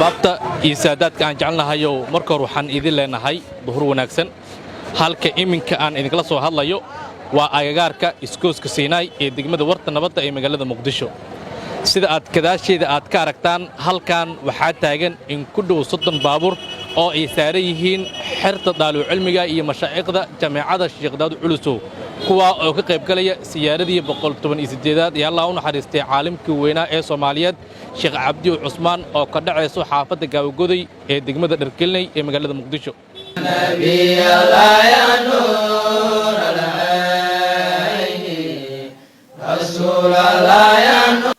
Axbaabta iyo saadaadka aan jecelnahayow, marka hore waxaan idin leenahay duhur wanaagsan. Halka iminka aan idinkala soo hadlayo waa agagaarka iskooska Siinaay ee degmada Warta Nabadda ee magaalada Muqdisho. Sida aad gadaasheeda aad ka aragtaan, halkan waxaa taagan in ku dhow 30 baabuur oo ay saaran yihiin xerta daalucilmiga iyo mashaa'iqda Jameecada Sheekh Daawud Culusow, kuwaa oo ka qayb galaya siyaaradii 118aad ee Allah u naxariistay caalimkii weynaa ee Soomaaliyeed, Sheekh Cabdiyo Cusmaan, oo ka dhacayso xaafadda Gaawagoday ee degmada Dharkeliney ee magaalada Muqdisho. نبي الله يا نور العين، رسول الله يا نور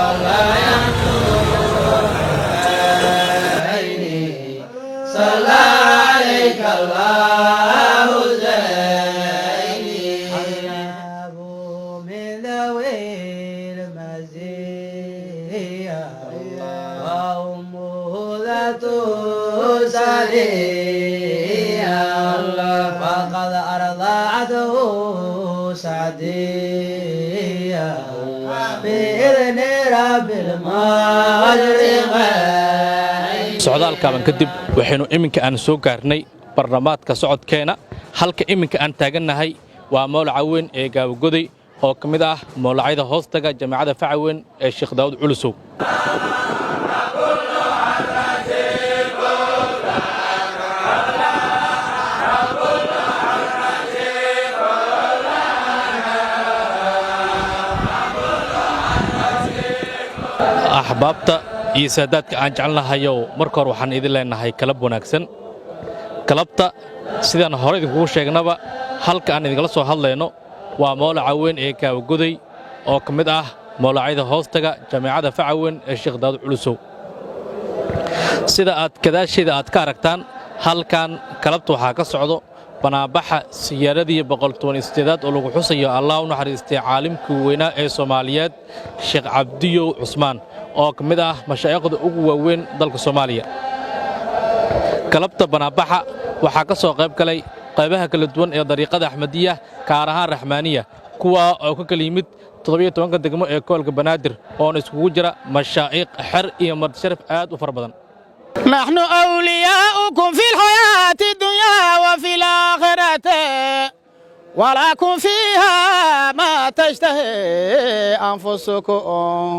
الله يا نور العين، صلى عليك الله زيني. من ذوي المزية وأمه ذات سلية، وقد أرضعته سعدية بإذن رب المشرقين. Socdaalkaaban kadib waxaynu iminka aan soo gaarnay barlamaadka socodkeena. Halka iminka aan taagannahay waa mowlaca weyn ee Gaawagoday oo ka mid ah mowlacyada hoostaga Jaamacadda facaweyn ee Sheekh Daawud Culusow. Axbaabta iyo saadaadka aan jecelnahayow, marka hore waxaan idin leenahay kalab wanaagsan. Galabta, sidaan hore idinkugu sheegnaba, halka aan idinkala soo hadlayno waa mowlaca weyn ee Gaawagoday oo ka mid ah mowlacyada hoostaga Jameecada facaweyn ee Sheekh Daawud Culusow. Sida aad gadaasheeda aad ka aragtaan, halkan galabta waxaa ka socdo banaanbaxa siyaaradii 118aad oo lagu xusayo Allah u naxariistay caalimkii weynaa ee Soomaaliyeed, Sheekh Cabdiyow Cusmaan, oo ka mid ah mashaa'ikhda ugu waaweyn dalka Soomaaliya. Galabta banaanbaxa waxaa ka soo qayb galay qaybaha kala duwan ee dariiqada Axmediya, gaar ahaan Raxmaaniya, kuwaa oo ka kala yimid 17ka degmo ee gobolka Banaadir, oona iskugu jira mashaa'iikh, xer iyo martisharaf aad u fara badan. نحن أولياؤكم في الحياة الدنيا وفي الآخرة، ولكم فيها ما تشتهي أنفسكم.